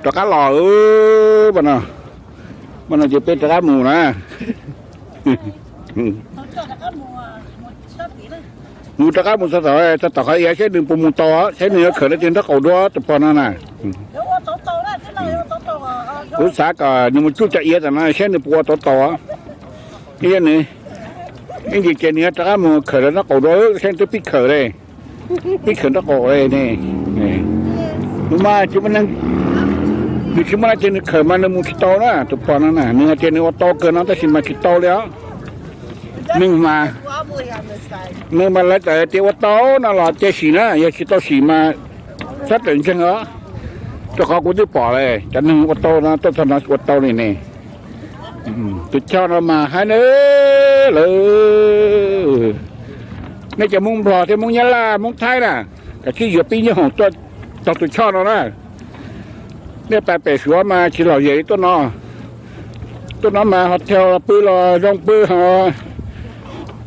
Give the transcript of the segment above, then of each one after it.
Rov qab los, no, no ces peb rov qab mus na. Mus rov qab mus txog tom, txog tom qhov iav saib nws puas mus tau, saib nws yuav khawm dab tsi nraub qaum dua tus pog no na. Kuv xav kom nws mus tsuj cov iav tom no saib nws puas ua tau tau. Ib ntsis ces nws yuav rov qab mus khawm nraub qaum dua, saib nws twb pib khawm li, pib khawm nraub qaum li ne. Nws mas tsis muaj neeg, nws tsis muaj dab tsi nws khawm mas nws mus tsis tau na, tus pog no na. Nws hais tias nws ua tau kawg no tab sis mas tsis tau li os. Neeg mas, neeg mas lawv txawm tias ua tau no los cia sim na, yog tsis tau sim mas txhob rawm ntseeg os. Rau qhov kuv twb pom lawm cov neeg ua tau no tuaj txog no ua tau li ne. Tus choj no mas hais na, lawv, nej cov Hmoob Nplog thiab Hmoob Nyab Laj Hmoob Thaib na, kav tsij yuav pib nyob hoom tuaj taug tus choj no na. Nej pais pem Suav mas tsis lom zem li tuaj no. Tuaj no mas ho thau los pw los zoo pw,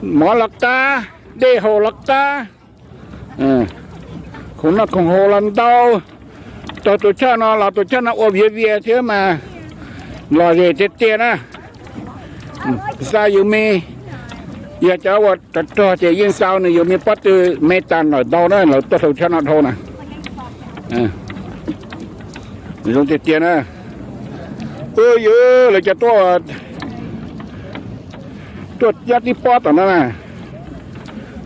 mov los qab, dej haus los qab, khoom noj khoom haus los ntau. Taug tus choj no los tus choj no ua viav vias thiab mas lom zem tiag tiag na. Xa yus me, yog cov uas rog rog ces yeej xa nws yus me pob tw me tas lawm ntau na, lawv tuaj taug choj no dhau na. Zoo tiag tiag na. Yus lawv cov tuaj, tuaj nyob tib pob tom no na.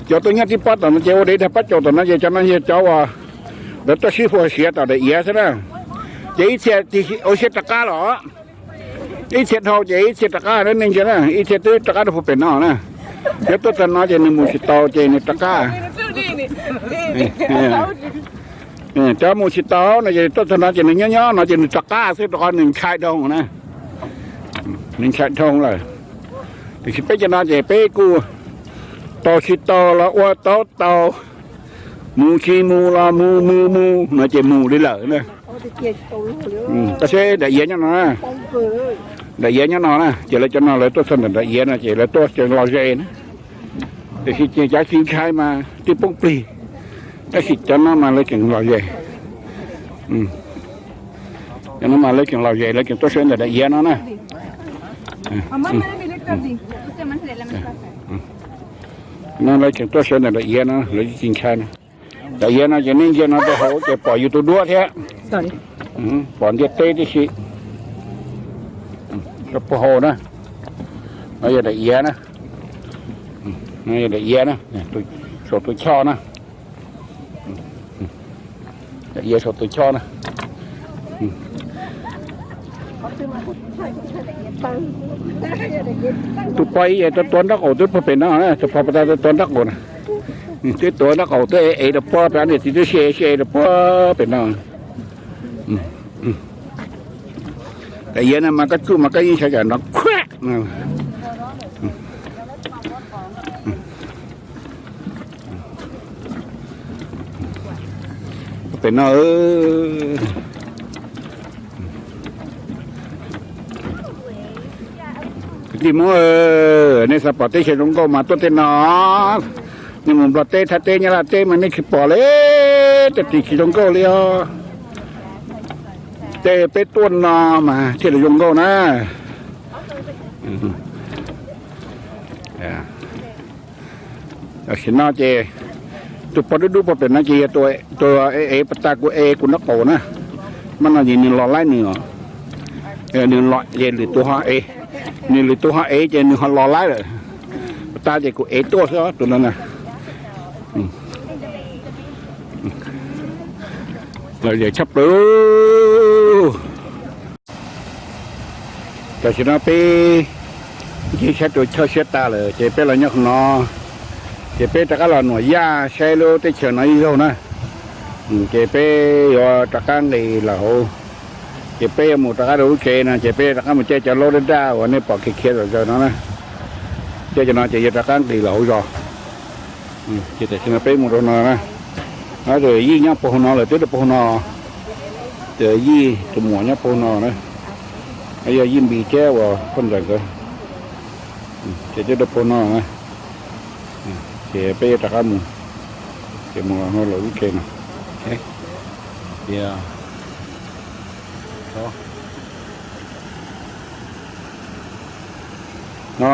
Cov tuaj nyob tib pob tom no ces ua dev dag pob caus tom no ces cov no yog cov uas lawv tuaj sib huas siav tom daim iav xwb na. Ces ib txhia ua siab rov qab los, ib txhia dhau ces ib txhia rov qab na, nej ntsia na, ib txhia twb rov qab rau puag pem no na. Cov tuaj txog no ces nws mus tsis tau ces nws rov qab. Cov mus tsis tau no ces tuaj txog no ces nws nyob nyob no ces nws rov qab xwb rau qhov nws ntshai dhau na. Nws ntshai dhau lawm. Tiam sis peb cov no ces peb kuj tau tsis tau los ua tau tau, mus tsis mus los mus mus mus no ces mus li lawm na. Koj saib daim iav nyob no na, daim iav nyob no na ces lawv cov no lawv tuaj txog ntawm daim iav no ces lawv tuaj tseem lom zem na. Tiam sis ces cov tsis ntshai mas twb poob plig, tab sis cov no mas lawv tseem lom zem. Cov no mas lawv tseem lom zem, lawv tseem tuaj sawv ntawm daim iav no na. No lawv tseem tuaj sawv ntawm daim iav no, lawv tsis ntshai na. Daim iav no ces nej ntsia no rau hauv ces pom yus tus duab thiab, pom ntiaj teb tib si. Rau puag hauv na, no yog daim iav na, no yog daim iav na, saum tus choj na. Daim iav saum tus choj na. Tus pog ib yam tuav nraub qaum twb puag pem no, tus pog puag ta tuav nraub qaum na. Twb tuav nraub qaum twb ev ev rau puag pem, niam txiv twb sib ev sib ev rau puag pem no. Daim iav no mas koj tsuj mas koj yeej sawv kam nrov khuaj. Pem no, kwv tij Hmoob, nej xav pom teb chaws zoo nkauj mas tuaj tej no. Nej mus Nplog teb, Thaib teb, Nyab Laj teb mas nej tsis pom li, tej tim tsis zoo nkauj li os. Tej peb tuaj no mas thiaj li zoo nkauj na. Tam sim no ces tus pog dub dub puag pem no ces yog tus ev puag ta kuv ev kuv nraub qaum na. Mas no ces nws los laib nws os. Nws los ces lwm tus ho ev, nws lwm tus ho ev ces nws ho los laib lawm. Puag ta ces kuv ev tuaj xwb tus no na. Lom zem tshaj plaws. Tam sim no peb ncig saib tus choj siab tas lawm ces peb los nyob qhov no, ces peb rov qab los nuam yaj saib lub teb chaws no ib zaug na. Ces peb yuav rov qab nqis los hauv, ces peb yuav mus rov qab rau lub tsev no ces peb rov qab mus caij cov laub daj daj uas nej pom khiav khiav zom zaws no na. Caij cov no ces yuav rov qab nqis los hauv zos. Ces tam sim no peb mus rau no na. Yij nyob puag hauv no lawm, twb rau puag hauv no. Yij tus muam nyob puag hauv no na. Yog Yij Npis thiab uas poj ntxawm nkawd. Ces twb rau puag no na. Ces peb yuav rov qab mus, ces mus lawm lub tsev no. Tias no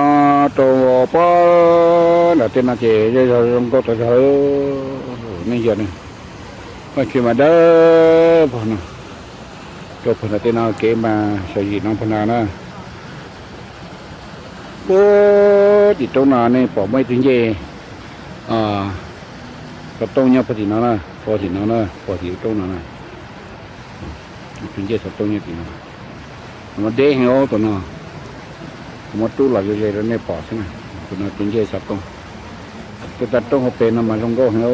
rau pob nram tej no ces yog zoo nkauj tas zog. Nej ntsia na, koj tsis mas dawb paug no, rau puag nram tej no kev mas sawv yim no puag nram na. Puag tim roob no nej pom muaj ib tug ncej xov tooj nyob puag tim no na, puag tim no na, puag tim roob no na. Tus ncej xov tooj nyob tim no, tus no deb heev os tus no. Kuv muab rub los ze ze rau nej pom xwb na. Tus no tus ncej xov tooj, tej tag roob hauv pes no mas zoo nkauj heev.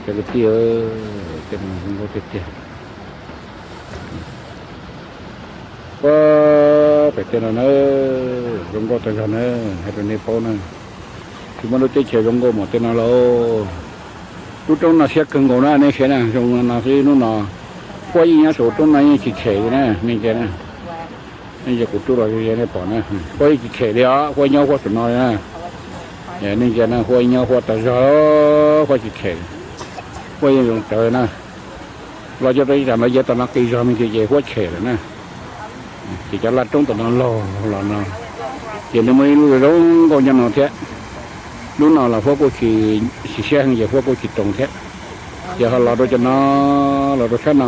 Cov kwv tij, tej no zoo nkauj tiag tiag. Puag pem tej no na, zoo nkauj tas zog na, hais rau nej paub na. Tsis muaj lub teb chaws zoo nkauj npaum tej no lauj. Lub roob no siab kawg nkaus na, nej saib na, zoo no xwb hnub no. Huab yeej nyob saum roob no yeej tsis tshem li na, nej ntsia na. Nej ntsia kuv rub los ze nej pom na, huab yeej tsis tshem li os, huab nyob huab saum no li na. Nej ntsia na, huab nyob huab tas zog, huab tsis tshem, huab yeej zoo tsawv na. Los coj rau ib tsam no yog tom no qis zog me ntsis ces huab tshem lawm na. Ces cov laj roob tom no laug los no, ces nws muaj ib lub zoo nkauj nyob no thiab. Lub no los huab kuj tsis, tsis siab heev ces huab kuj tsis roos thiab. Ces ho los rau cov no, los rau sab no,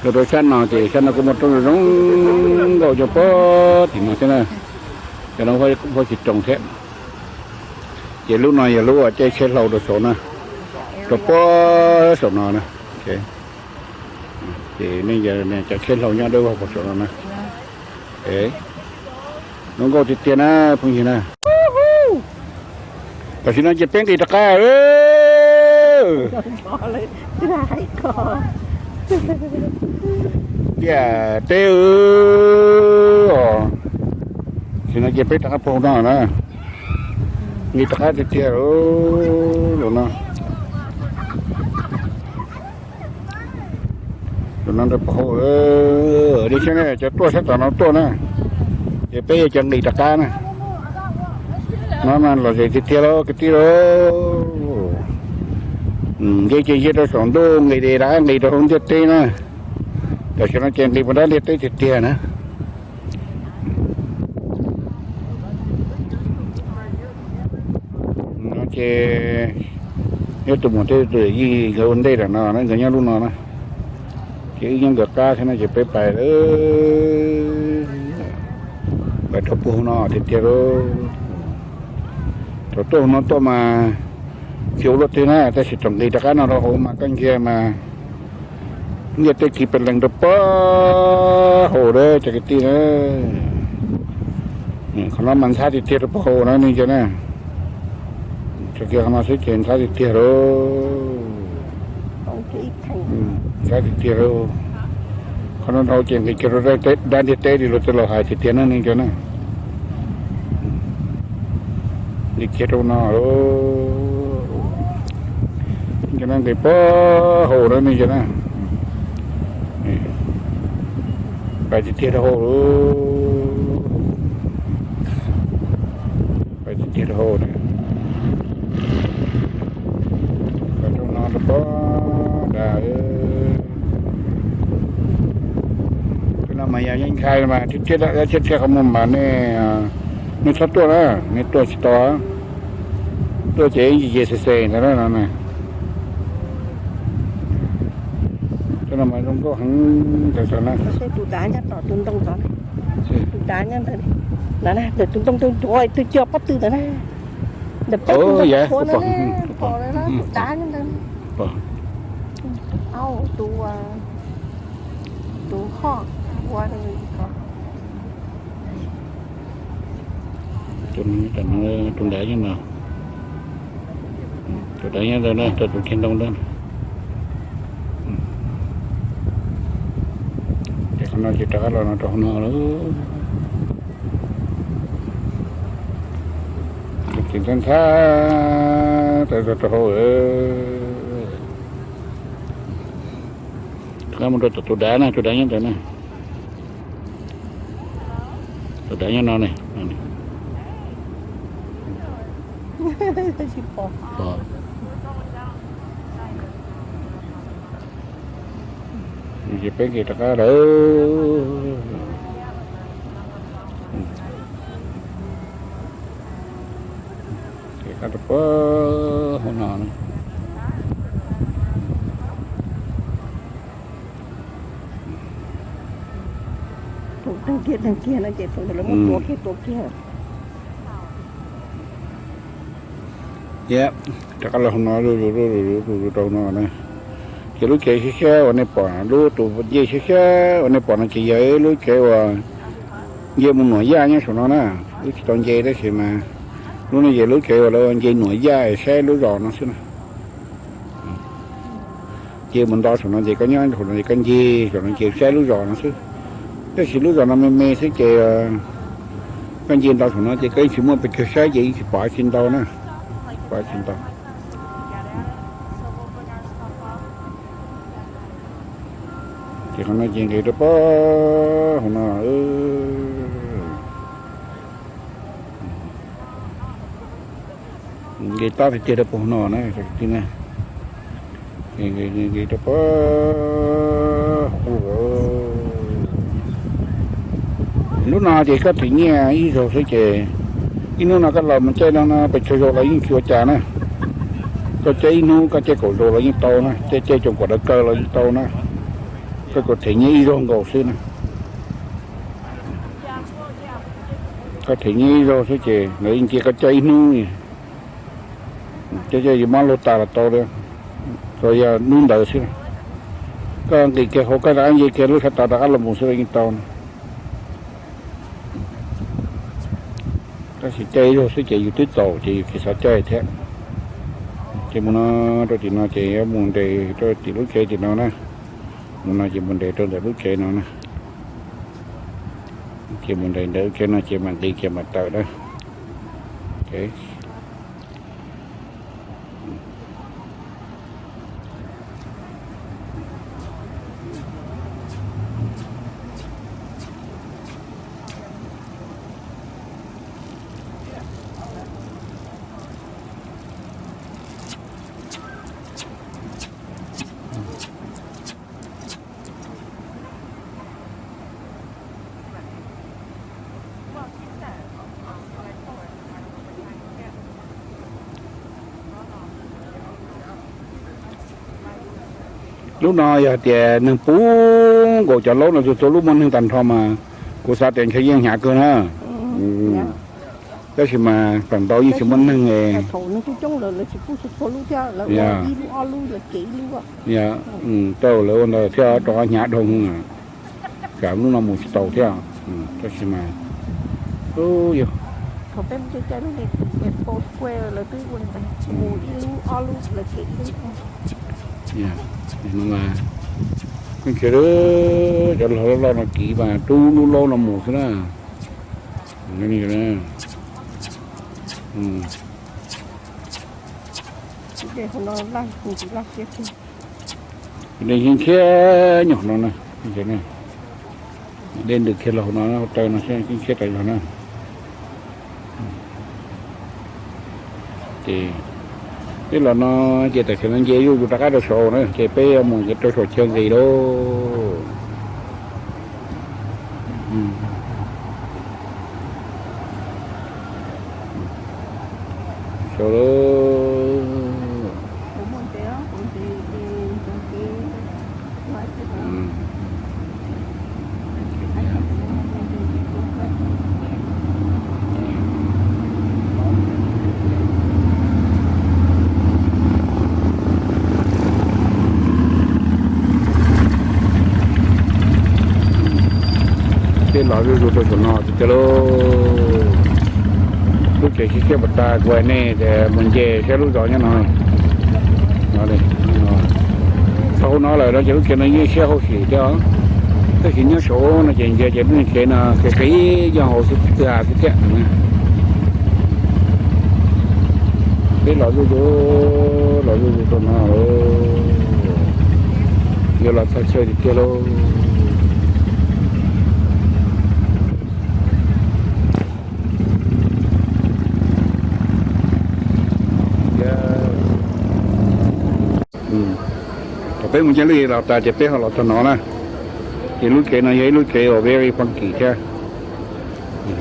los rau sab no ces sab no kuj muaj roob zoo nkauj nyob puag tim no thiab na. Cov no huab tsis roos thiab. Ces lub no yog lub uas caij tsheb hlau rau saum na, rau puag saum no na. Ces nej cov tsheb hlau nyob dawb vog puag saum no na. Zoo nkauj tiag tiag na phooj ywg na. Tam sim no ces peb nqis rov qab. Tiaj teb os. Tam sim no ces peb rov qab puag no na. Nqis rov qab tiag tiag lawm no. Tus no rau puag hauv, dib siab ne, cov tuaj sab tom no tuaj na, ces peb yuav cov nqis rov qab na. No mas lom zem tiag tiag lauj kwv tij lauj. Nqis ces cia rau saum ntuj, nqis rov qab nqis rau hauv ntiaj teb na. Tam sim no ces nqis puag nrab ntiaj teb tiag tiag na. No ces nyob tus muam thiab tus yij nkawd ua ntej lawm no, nkawd nyob lub no na. Ces wb nyob nkawd qab thiab no ces peb pais, pais rau puag no tiag tiag lauj. Thaum tuaj hauv no tuaj mas tsis ua luaj twg na, tab sis thaum nqis rov qab no rau hauv mas koj ntsia mas ntiaj teb tsis pes lees rau puag hauv lawm cov kwv tij na. Qhov no mas ntxhab tiag tiag rau puag hauv na nej ntsia na. Tso kiag qhov no xwb ces ntxhab tiag tiag lauj. Ntxhab tiag tiag lauj. Qhov no dhau ces nqis kiag rau dab ntiaj teb li luag tej laus hais tiag tiag na nej ntsia na. Nqis kiag rau no, nqis puag hauv na nej ntsia na. Pais tiag tiag rau hauv, pais tiag tiag rau hauv na. Pais rau no rau puag nrad. Tus no mas yog yeej ntshai mas thiab, thiab qhov muag mas nej, nej txhob tuaj na, nej tuaj tsis tau. Tuaj ces ib ntsis ces xes xes ntawd na no na. Cov no mas zoo nkauj heev ntawd na. Tus dav nyob tom tus ntoo tod, tus dav nyob ntawd, ntawm tus ntoo tus ntsuav tus cua pob tw ntawd na. Ntawm peb tus ntoo qhuav no, pom tus dav nyob ntawd. Tus hoj ua ko. Tus dav nyob no, tus dav nyob ntawd na, rau tus kiag ntoo ntawd. Ces qhov no ces rov qab los no rau hauv no lawm. Ces ntxhab ntxhab tas zog rau hauv. Rov qab mus rau tom tus dav na, tus dav nyob ntawd na. Tus dav nyob no ne. Pom. Ces peb nqis rov qab lawm. Nqis qab rau puag hauv no. Thaum tag kiag tag kiag no ces thaum ntawd lawv muab tua kiag tua kiag. Yep, rov qab los hauv no, zuj zus zuj zus zuj zus rau no na. Ces lub tsev siab siab uas nej pom, lub tus nce siab siab uas nej pom no ces yog ib lub tsev uas nce mus Nuam Yaj nyob saum no na. Wb tsis tau nce tab sis mas lub no ces lub tsev uas lawv nce Nuam Yaj saib lub zos no xwb na. Ces mus nto saum no ces koj nyob saum no ces koj ncig saum no ces saib lub zos no xwb. Tab sis lub zos no me me xwb ces koj ncig nto saum no ces koj yeej tsis muaj pes tsawg saib ces yeej tsis pom tsis ntau na. Pom tsis ntau. Ces qhov no ces nqis rau puag hauv no. Nqis tab tiag tiag rau puag hauv no na. Nqis rau puag hauv. Lub no ces koj them nyiaj ib zaug xwb ces ib hnub no koj los mus caij no no pes tsawg zaus los yeej tsis ua cas na. Koj caij ib hnub koj caij kaum zaus los yeej tau na, caij caij coo kom dawb kaw los yeej tau na. Koj kom them nyiaj ib zaug nkaus xwb na. Koj them nyiaj ib zaug xwb ces lawv yeej cia koj caij ib hnub. Caij caij yus muab luag tas los tau li, tsuas yog hnub ntawd xwb. Koj nqis kiag hauv koj rov qab nce kiag lub sab tod rov qab los mus xwb los yeej tau. Tab sis caij ib zaug xwb ces yus twb txaus ces yus tsis xav caij thiab. Ces mus no rau tim no ces yuav mus nres rau tim lub tsev tim no na. Mus no ces mus nres rau ntawm lub tsev no na. Ces mus nres ntawm lub tsev no ces mam nqis ces mam tawm na. Lub no yog tias neeg puv nkaus cov laub no txhua txhua lub muaj neeg tag nrho mas kuv xav tias ntshe yeej hnyav kawg na. Tab sis mas feem ntau yeej tsis muaj neeg. Thaum nws coob coob lawm lawv tsis pub txhua txhua lub thiab, lawv ua ib lub ob lub lawv cev ib lub. Yog, tau lawv ua ntawd thiaj rov qab hnyav dhau. Tsam lub no mus tsis tau thiab. Tab sis mas, yog, thaum peb mus caij caij lub Expo Square lawv twb ua ntawd, mus ib lub ob lub lawv cev ib lub. Mas, cov laug loj loj no kiv mas rub lub laub no mus xwb na. Dej ntshiab ntshiab nyob no na. Dej ntws kiag los hauv no, hauv taw no ntshiab ntshiab tas zog na. Ces peb los no ces tam sim no nce zuj zus rov qab rau saud na, ces peb yuav mus rau saum chaw nqis lauj. Saud lauj. Peb los zuj zus rau saum no tiag tiag lauj. Lub tsev siab siab puas tag, kuv hais nej tias mus nce saib lub zos nyob no. Txog hauv no lawm no ces lub tsev no yeej siab hauj sim thiab os. Tab sis nyob saum no ces ntsia ces lub tsev no qis qis nyob hauv xwb twg xwb thiab. Peb los zuj zus, los zuj zus rau no, yuav los txog chaw tiag tiag lauj. Thaum peb mus nce lub zos los tas ces peb ho los txog no na. Ces lub tsev no yog ib lub tsev uas very funky thiab.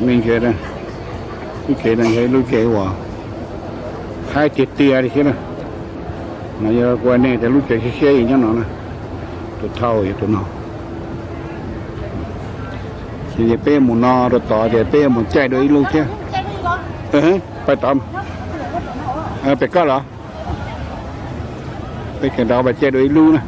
Lub tsev no yog ib lub tsev uas haib tiag tiag li thiab na. No yog kuv hais nej tias lub tsev siab siab nyob no na. Tus thau yog tus no. Ces peb mus no rau tod ces peb yuav mus caij dua ib lub thiab. Pais tod, pem koj los? Peb tseem rov pais caij dua ib lub na.